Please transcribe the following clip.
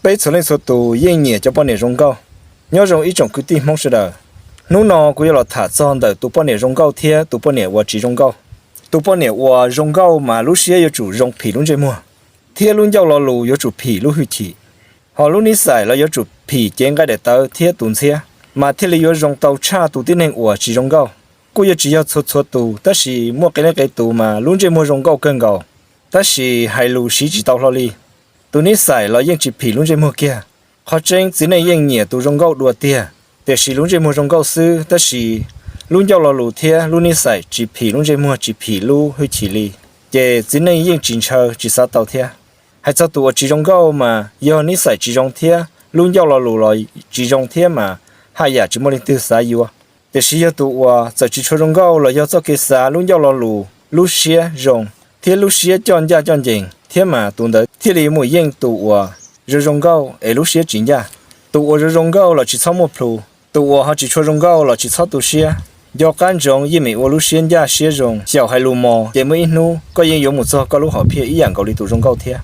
Peb txhua leej txhua tus yeej nyiam cov poj niam zoo nkauj. Nyob zoo ib tsoom kwv tij Hmoob sawv daws. Hnub no kuv yuav los tham txog ntawm tus poj niam zoo nkauj thiab tus poj niam uas tsis zoo nkauj. Tus poj niam uas zoo nkauj mas lub siab yuav tsum zoo phim lub ntsej muag, thiab lub ncauj lo lus yuav tsum phim lub hwj chim. Ho lub nib xais los yuav tsum phim cev nqaij daim tawv thiab tus ntxhiab, mas thiaj li yuav zoo tau tshaj tus tib neeg uas tsis zoo nkauj. Kuj yuav tsis yog txhua txhua tus, tab sis muaj qee leej qee tus mas lub ntsej muag zoo nkauj kawg nkaus, tab sis hais lus siv tsis tau hlo li. Tus nib xais los yeej tsis phim lub ntsej muag kiag. Qhov tseeb txiv neej yeej nyiam tus zoo nkauj dua tiag, tiam sis lub ntsej muag zoo nkauj xwb, tab sis lub ncauj lo lus thiab lub nib xais tsis phim lub ntsej muag, tsis phim lub hwj chim li, ces txiv neej yeej tsis ntshaw tsis xav tau thiab. Hais txog tus uas tsis zoo nkauj mas yog nib xais tsis zoo thiab lub ncauj lo lus los tsis zoo thiab mas haj yam tsis muaj leej twg xav yuav. Tiam sis yog tus uas txawm tsis tshua zoo nkauj los yog txoj kev xav, lub ncauj lo lus, lub siab zoo, thiab lub siab coj ncaj coj ncees thiab mas tus ntawd thiaj li mus yeej tus uas zoo zoo nkauj es lub siab tsis ncaj. Tus uas zoo zoo nkauj los tsis txhob muaj plhus, tus uas ho tsis tshua zoo nkauj los tsis txhob tu siab. Nco qab ntsoov yeej meem ua lub siab ncaj siab zoo, xyaum hais lus mos ces muaj ib hnub koj yeej yuav mus txog koj lub hom phiaj ib yam nkaus li tus zoo nkauj thiab.